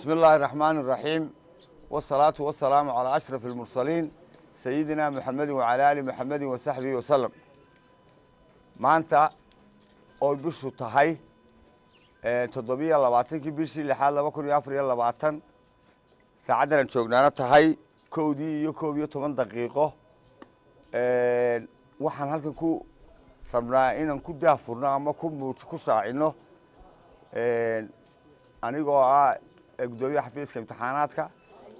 بسم الله الرحمن الرحيم، والصلاة والسلام على أشرف المرسلين، سيدنا محمد وعلى آل محمد وصحبه وسلم. Maanta oo bishu tahay 27-kii bishii lixaad 2024, saacaddan aan joognaana tahay 1:11, waxaan halkan ku rabnaa inaan ku daahfurno ama ku muuj ku shaacino, anigoo ah guddoomiyaha xafiiska imtixaanaadka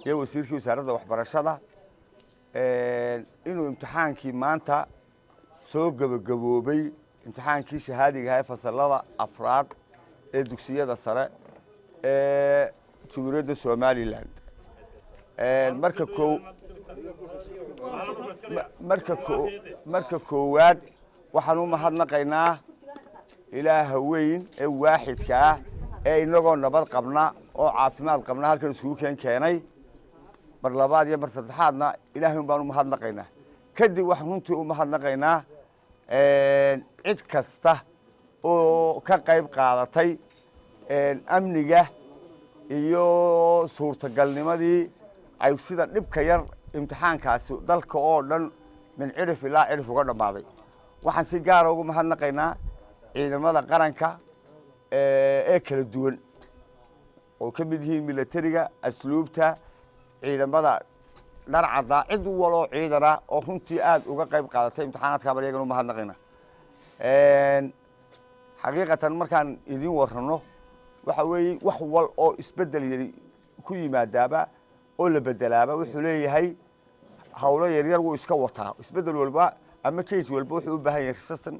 iyo wasiirkii wasaaradda waxbarashada, inuu imtixaankii maanta soo gebagaboobay, imtixaankii shahaadiga ee fasalada afraad ee dugsiyada sare ee Jamhuuriyadda Somaliland. Marka koowaad waxaan u mahadnaqaynaa Ilaaha weyn ee waaxidka ah ee inagoo nabad qabna oo caafimaad qabna halkan iskugu keenay. Mar labaad iyo mar saddexaadna Ilaahay un baan u mahadnaqaynaa. Kadib waxaan runtii u mahadnaqaynaa cid kasta oo ka qayb qaadatay amniga iyo suurtagalnimadii ay sida dhibka yar imtixaankaasi dalka oo dhan min cirif ilaa cirif uga dhammaaday. Waxaan si gaara ugu mahadnaqaynaa ciidamada qaranka ee kala duwan, oo ka mid yihiin milatariga, asluubta, ciidamada dharcadda, cid waloo ciidana oo runtii aada uga qayb qaadatay imtixaanaadka baan iyagana u mahadnaqaynaa. Xaqiiqatan markaan idin warrano, waxa weeye wax wal oo isbeddel yari ku yimaadaaba oo la bedelaaba wuxuu leeyahay hawlo yaryar wuu iska wataa. Isbeddel walba ama change walba wuxuu u baahan yahay system.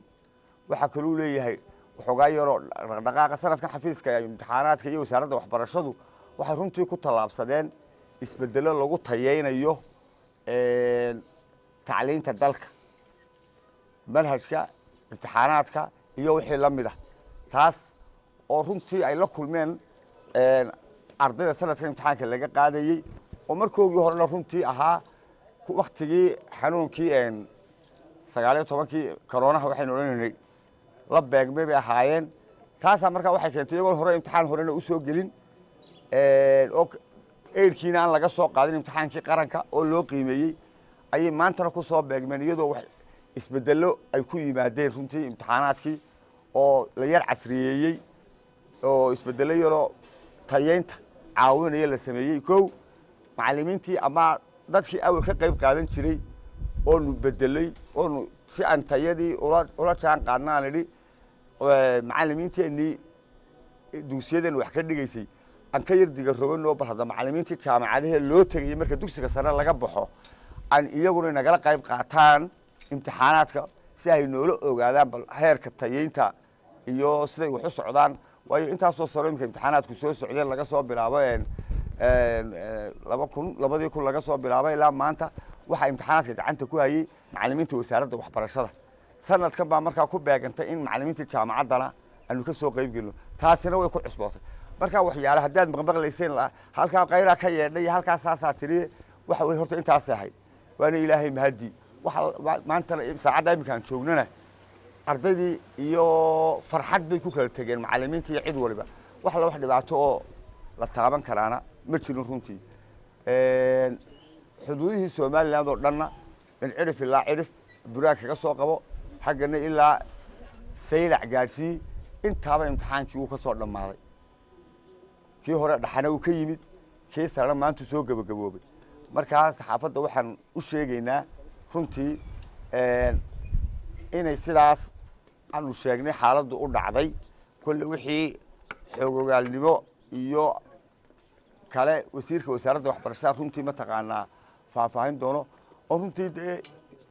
Waxaa kaluu leeyahay waxoogaa yaroo dhaqdhaqaaqa. Sanadkan xafiiska imtixaanaadka iyo wasaaradda waxbarashadu waxay runtii ku tallaabsadeen isbedelo lagu tayeynayo tacliinta dalka, manhajka imtixaanaadka iyo wixii la mid ah, taas oo runtii ay la kulmeen ardayda sanadkan imtixaanka laga qaadayey, oo markoogii horena runtii ahaa waktigii xanuunkii 19-kii koroonaha waxaynu odhanaynay la beegmay bay ahaayeen. Taasaa markaa waxay keentay iyagoon hore imtixaan horena usoo gelin oo eydhkiina aan laga soo qaadin imtixaankii qaranka oo loo qiimeeyey, ayay maantana ku soo beegmeen iyadoo wax isbedello ay ku yimaadeen runtii imtixaanaadkii oo la yar casriyeeyey oo isbedello yaroo tayeynta caawinaya la sameeyey. Kow, macallimiintii ama dadkii awal ka qayb qaadan jiray oonu bedelay, oonu si aan tayadii ula jaan qaadna aan idhi macallimiinteennii dugsiyadeen wax ka dhigaysay aan ka yar diga roganoo, bal hadda macallimiintii jaamacadahee loo tegayay marka dugsiga sare laga baxo aan iyaguna nagala qayb qaataan imtixaanaadka, si ay noola ogaadaan bal heerka tayeynta iyo siday wax u socdaan. Waayo intaasoo saro imika imtixaanaadku soo socdeen, laga soo bilaabo 2000, 2000 laga soo bilaabo ilaa maanta, waxaa imtixaanaadka gacanta ku hayay macallimiinta wasaaradda waxbarashada. Sanadkan baa markaa ku beegantay in macallimiinta jaamacaddana aanu ka soo qayb gelino, taasina way ku cusbootay. Marka waxyaale haddaad maqmaqlayseen halkaa qayraa ka yeedhay iyo halkaa saasaa tiri, waxa wey horta intaasay ahayd, waana Ilaahay mahadi. Waxa maantana saacadda iminka aan joognana ardaydii iyo farxad bay ku kala tegeen, macallimiinta iyo cid waliba. Wax la wax dhibaato oo la taaban karaana ma jirin runtii. Xuduudihii Somaliland oo dhanna min cirif ilaa cirif, Buraag kaga soo qabo, xaggana ilaa Saylac gaadhsii, intaaba imtixaankii wuu ka soo dhammaaday. Kii hore dhaxana uu ka yimid, kii sarena maantuu soo gebagaboobay. Markaa saxaafadda waxaan u sheegaynaa runtii inay sidaas aanu sheegnay xaaladdu u dhacday. Kolle wixii xoogogaalnimo iyo kale wasiirka wasaaradda waxbarashada runtii mataqaanaa faahfaahin doono, oo runtii dee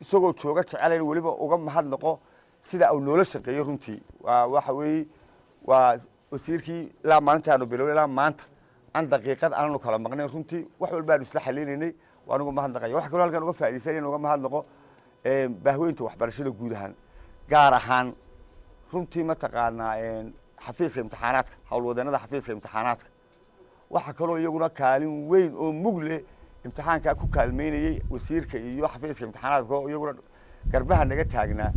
isagoo jooga jecelayn weliba uga mahadnaqo sida uu noola shaqeeyo. Runtii waa waxa weeye waa wasiirkii ilaa maalintaanu biloway ilaa maanta aan daqiiqad aananu kala maqnayn. Runtii wax walba aanu isla xalinaynay, waan uga mahadnaqaya. Waxa kaloo halkan uga faa'iidaysanaya uga mahadnaqo bahweynta waxbarashada guud ahaan, gaar ahaan runtii mataqaanaa xafiiska imtixaanaadka, howlwadeenada xafiiska imtixaanaadka. Waxaa kaloo iyaguna kaalin weyn oo mug leh imtixaankaa ku kaalmeynayey wasiirka iyo xafiiska imtixaanaadka oo iyaguna garbaha naga taagnaa,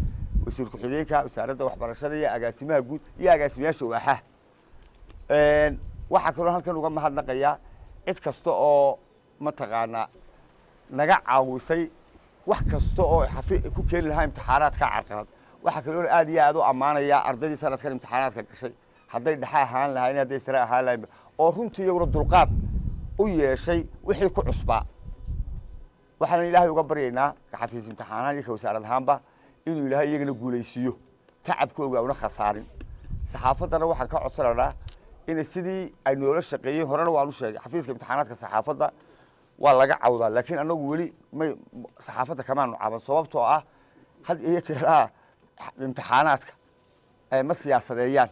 wasiir ku-xigeenka wasaaradda waxbarashada iyo agaasimaha guud iyo agaasimayaasha waaxaha. Waxaa kaloo halkan uga mahadnaqayaa cid kasta oo mataqaanaa naga caawisay wax kasta oo xafi ku keeni lahaa imtixaanaadka carqalad. Waxaa kaloo aad iyo aad u ammaanayaa ardaydii sanadkan imtixaanaadka gashay, hadday dhexe ahaan lahayn, hadday sare ahaan lahayn, oo runtii iyaguna dulqaad u yeeshay wixii ku cusbaa. Waxaan Ilaahay uga baryaynaa xafiis imtixaanahan iyo ka wasaarad ahaanba inuu Ilaahay iyagana guulaysiiyo, tacabkooga una khasaarin. Saxaafaddana waxaan ka codsanaynaa inay sidii ay noola shaqeeyeen, horena waan u sheegay, xafiiska imtixaanaadka saxaafadda waa laga cawdaa, laakiin anagu weli may saxaafadda kamaanu caban, sababtoo ah had iyo jeeraha imtixaanaadka ma siyaasadeeyaan,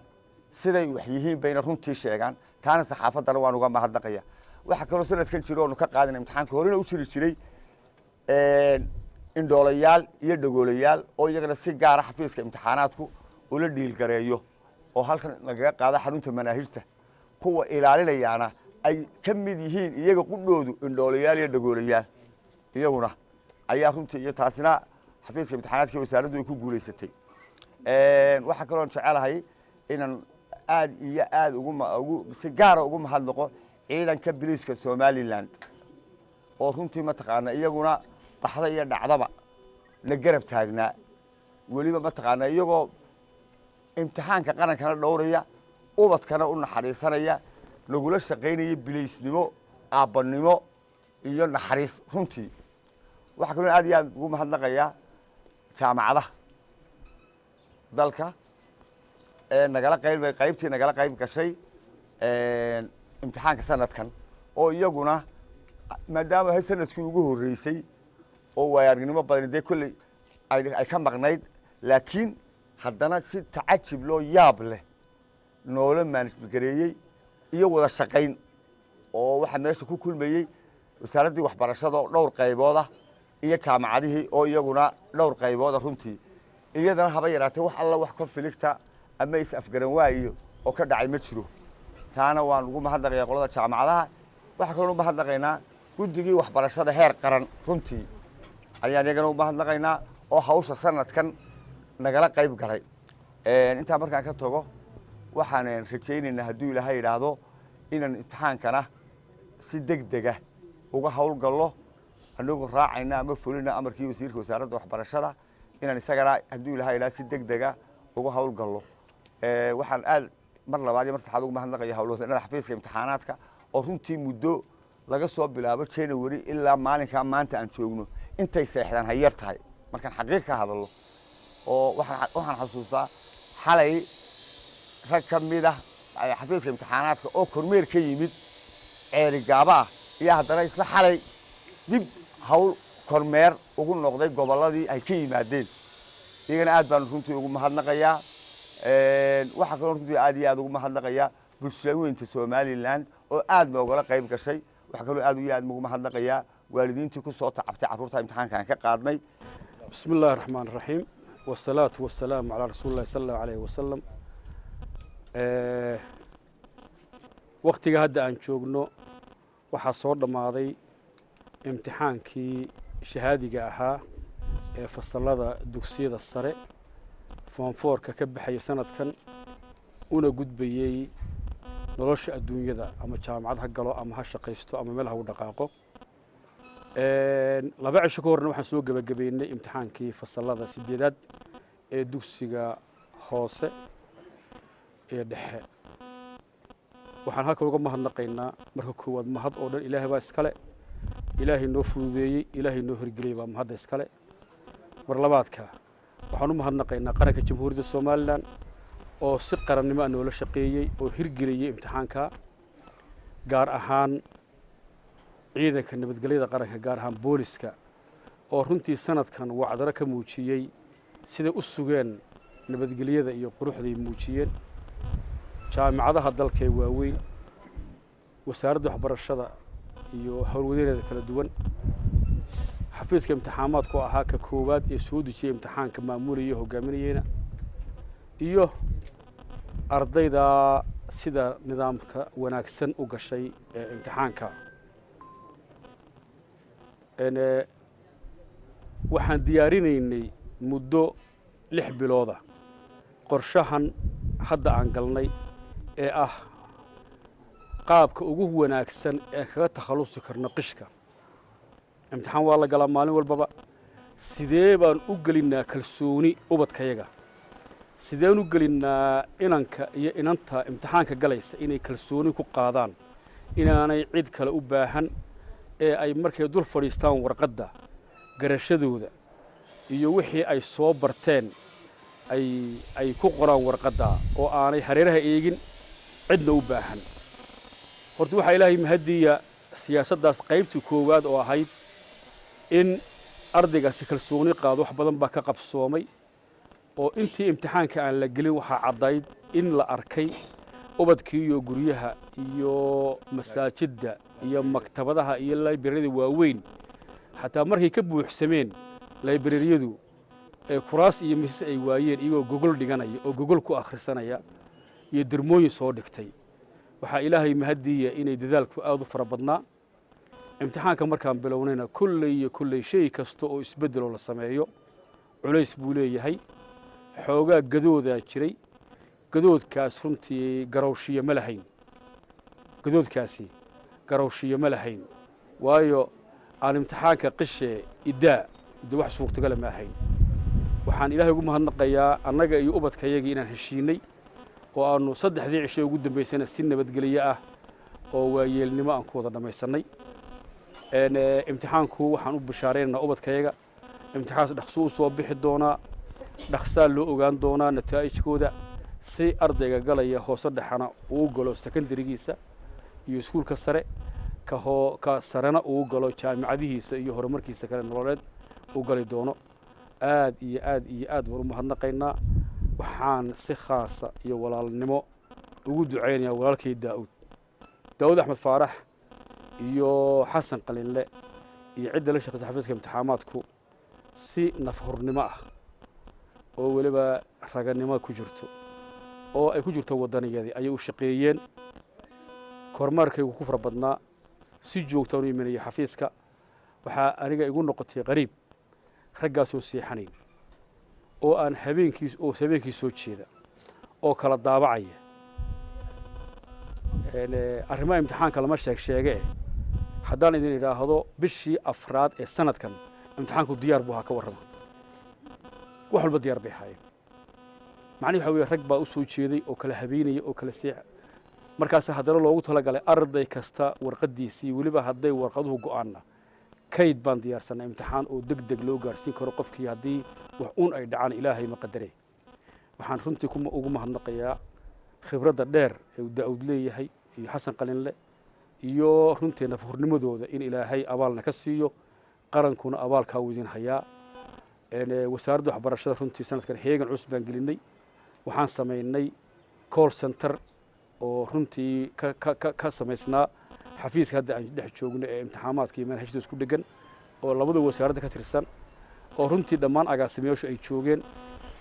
siday wax yihiin bayna runtii sheegaan. Taana saxaafaddana waan uga mahadnaqaya. Waxaa kaloo sanadkan jiro oonu ka qaadina imtixaanka, horena u jiri jiray, indhoolayaal iyo dhagoolayaal oo iyagana si gaara xafiiska imtixaanaadku ula dhiilgareeyo oo halkan lagaga qaado xarunta manaahijta, kuwa ilaalinayaana ay ka mid yihiin iyaga qudhoodu indhoolayaal iyo dhagoolayaal iyaguna ayaa runtii, iyo taasina xafiiska imtixaanaadka wasaaraddu ay ku guulaysatay. Waxaa kaloon jecelahay inaan aad iyo aad ugu si gaara ugu mahadnaqo ciidanka biliiska Somaliland oo runtii mataqaana iyaguna baxda iyo dhacdaba la garab taagnaa, weliba mataqaana iyagoo imtixaanka qarankana dhowraya, ubadkana u naxariisanaya, lagula shaqaynaya bilaysnimo, aabbannimo iyo naxariis runtii. Waxaa kaloo aad iyo aad ugu mahadnaqayaa jaamacadaha dalka ee nagala qayb qaybtii nagala qayb gashay imtixaanka sanadkan, oo iyaguna maadaama ahay sanadkii ugu horreysay oo waaya aragnimo badani dee kolley ay ka maqnayd, laakiin haddana si tacajib loo yaab leh noola maangareeyey iyo wada shaqayn, oo waxaa meesha ku kulmayey wasaaraddii waxbarashada oo dhowr qaybooda iyo jaamacadihii oo iyaguna dhowr qaybooda. Runtii iyadana haba yaraatee wax alla wax conflict ah ama is afgaran waayo oo ka dhacay ma jiro. Taana waan ugu mahadnaqayaa qolada jaamacadaha. Waxaa kaloo u mahadnaqaynaa guddigii waxbarashada heer qaran, runtii ayaan iyagana u mahadnaqaynaa oo hawsha sanadkan nagala qayb galay. Intaa markaan ka tago, waxaan rajaynaynaa, hadduu Ilaahay yidhaahdo, inaan imtixaankana si deg dega uga howlgallo, anagoo raacayna ama fulina amarkii wasiirka wasaaradda waxbarashada, inaan isagana, hadduu Ilahay yidhahdo, si deg dega uga howlgallo. Waxaan aad mar labaad iyo mar saddexaad ugu mahadnaqaya howlwadeennada xafiiska imtixaanaadka oo runtii muddo laga soo bilaabo January ilaa maalinkaa maanta aan joogno intay seexdaan hay yar tahay markaan xaqiiq ka hadallo. Oo waxaan xasuustaa xalay rag ka mid ah xafiiska imtixaanaadka oo kormeer ka yimid Ceeri Gaaba ah iyo haddana isla xalay dib hawl kormeer ugu noqday gobolladii ay ka yimaadeen. Iyagana aad baanu runtii ugu mahadnaqayaa. Waxaa kaloo runtii aad iyo aad ugu mahadnaqayaa bulshooyinka Somaliland oo aad noogala qayb gashay. Waxaa kaloo aad iyo aad ugu mahadnaqayaa waalidiintii ku soo tacabtay carruurta imtixaanka aan ka qaadnay. بسم الله الرحمن الرحيم، والصلاة والسلام على رسول الله صلى الله عليه وسلم. Waqtiga hadda aan joogno waxaa soo dhammaaday imtixaankii shahaadiga ahaa ee fasalada dugsiyada sare, form four-ka ka baxaya sanadkan una gudbayey nolosha adduunyada, ama jaamacad ha galo ama ha shaqaysto ama meel ha u dhaqaaqo. 2 cisho ka horna waxaan soo gebagabeynay imtixaankii fasalada sideedaad ee dugsiga hoose ee dhexe. Waxaan halkan uga mahadnaqaynaa marka koowaad, mahad oo dhan Ilaahay baa iskale, Ilaahay noo fududeeyey, Ilaahay noo hirgeliyey baa mahadda iskale. Mar labaadka waxaan u mahadnaqaynaa qaranka Jamhuuriyadda Somaliland oo si qarannimo ah noola shaqeeyey oo hirgeliyey imtixaanka, gaar ahaan ciidanka nabadgelyada qaranka, gaar ahaan booliska, oo runtii sanadkan wacdaro ka muujiyey siday u sugeen nabadgelyada iyo quruxday muujiyeen. Jaamicadaha dalka ee waaweyn, wasaaradda waxbarashada iyo howlwadeeneeda kala duwan, xafiiska imtixaamaadku ahaa ka koowaad ee soo dejiyey imtixaanka, maamulaya, hogaaminayeyna, iyo ardayda sida nidaamka wanaagsan u gashay ee imtixaanka. Waxaan diyaarinaynay muddo 6 bilooda qorshahan hadda aan galnay ee ah. Qaabka ugu wanaagsan ee kaga takhallusi karno qishka, imtixaan waa la galaa maalin walbaba. Sidee baan u gelinnaa kalsooni ubadkayaga? Sideen u gelinnaa inanka iyo inanta imtixaanka galaysa inay kalsooni ku qaadaan, inaanay cid kale u baahan, ee ay markay dul fadhiistaan warqadda garashadooda iyo wixii ay soo barteen ay ku qoraan warqadda oo aanay hareeraha eegin, cidna u baahan? Horta waxaa Ilaahay mahadiya siyaasaddaas qaybtii koowaad oo ahayd in ardaygaasi kalsooni qaado, wax badan baa ka qabsoomay. Oo intii imtixaanka aan la gelin waxaa caddayd in la arkay ubadkii iyo guryaha iyo masaajidda iyo maktabadaha iyo library-yada waaweyn, xataa markay ka buuxsameen library-yadu ee kuraas iyo miisas ay waayeen, iyagoo gogol dhiganaya oo gogol ku akhrisanaya iyo dermooyin soo dhigtay. Waxaa Ilaahay mahadiya inay dadaalku aad u fara badnaa. Imtixaanka markaan bilownayna, kolley iyo kolley shay kasta oo isbeddeloo la sameeyo culays buu leeyahay. Xoogaa gadoodaa jiray. Gadoodkaas runtii garowshiyo ma lahayn. Gadoodkaasi garowshiyo ma lahayn, waayo aan imtixaanka qishee iddaa de wax suurtagala ma ahayn. Waxaan Ilaahay ugu mahadnaqayaa annaga iyo ubadkayagii inaan heshiinay oo aanu saddexdii cisho ugu dambaysana si nabadgelyo ah oo waayeelnimo aan ku wada dhammaysannay imtixaanku. Waxaan u bishaaraynaynaa ubadkayaga imtixaankaas dhaqso u soo bixi doonaa, dhaqsaa loo ogaan doonaa nataa'ijkooda, si ardayga galaya hoose dhexana uu galo secondary-giisa iyo iskuulka sare, ka hoo ka sarena uu galo jaamicadihiisa iyo horumarkiisa kale nololeed uu gali doono. Aad iyo aad iyo aad baan u mahadnaqaynaa. Waxaan si khaasa iyo walaalnimo ugu ducaynayaa walaalkay Daa'uud, Daa'uud Axmed Faarax, iyo Xasan Qalinle iyo cidda la shaqeysa xafiiska imtixaamaadku. Si nafhurnimo ah oo weliba raganimo ku jirto oo ay ku jirto waddaniyadii ayay u shaqeeyeen. Kormaarkaygu ku fara badnaa, si joogtaan u imanaya xafiiska. Waxaa aniga igu noqotay qariib raggaasoo seexanayn oo aan habeenkii oo habeenkii soo jeeda oo kala daabacaya arrimaha imtixaanka. Lama sheeg sheege, haddaan idin idhaahdo bishii afraad ee sanadkan imtixaanku diyaar buu ahaa, ka warrama. Wax walba diyaar bay ahaayeen. Macnihi waxa weeye, rag baa u soo jeeday oo kala habeynaya oo kala seex. Markaas haddana loogu talagalay arday kasta warqaddiisii. Weliba hadday warqaduhu go'aanna, kayd baan diyaarsanay imtixaan oo deg deg loo gaarsiin karo qofkii haddii wax uun ay dhacaan, Ilaahay ma qadare. Waxaan runtii ugu mahadnaqayaa khibradda dheer ee uu Daa'uud leeyahay iyo Xasan Qalinle iyo runtii nafhurnimadooda, in Ilaahay abaalna ka siiyo, qarankuna abaalkaa uu idin hayaa. Wasaaradda waxbarashada runtii sanadkan heegan cusub baan gelinay. Waxaan samaynay call center oo runtii ka samaysnaa xafiiska hadda aan dhex joogno ee imtixaamaadka iyo manhajda isku dhegan, oo labada wasaaradda ka tirsan, oo runtii dhammaan agaasimayaashu ay joogeen.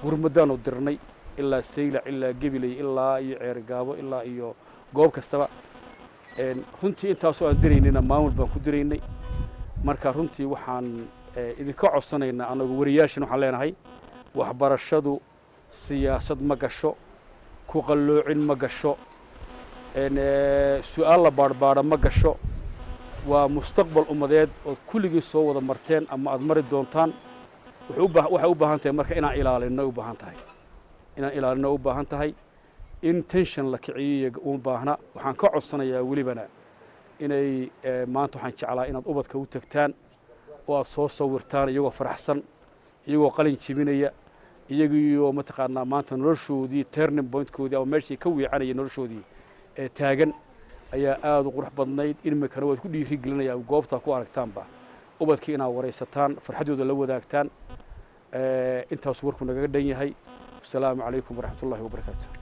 Gurmadaanu dirnay ilaa Saylac, ilaa Gebiley, ilaa iyo Ceerigaabo, ilaa iyo goob kastaba. Runtii intaasoo aan diraynayna maamul baan ku diraynay. Marka runtii waxaan idinka codsanaynaa annagu wariyaashan, waxaan leenahay waxbarashadu siyaasad ma gasho, ku qalloocin ma gasho, su'aal la baadhbaadha ma gasho. Waa mustaqbal ummadeed ood kulligii soo wada marteen ama aad mari doontaan. Waxay u baahan tahay marka inaan ilaalinno, u baahan tahay inaan ilaalinno, u baahan tahay in tension la kiciyo uma baahna. Waxaan ka codsanayaa welibana inay maanta waxaan jeclaa inaad ubadka u tagtaan oo aad soo sawirtaan iyagoo faraxsan, iyagoo qalin jebinaya, iyagiioo mataqaanaa maanta noloshoodii turning point-koodii ama meeshii ka wiicanaya noloshoodii ee taagan ayaa aada u qurux badnayd. Imikana waad ku dhiiri gelinaya goobtaa ku aragtaanba ubadkii inaad waraysataan, farxaddooda la wadaagtaan. Intaasuu warku nagaga dhan yahay. Wasalaamu calaykum waraxmat ullahi wabarakaatu.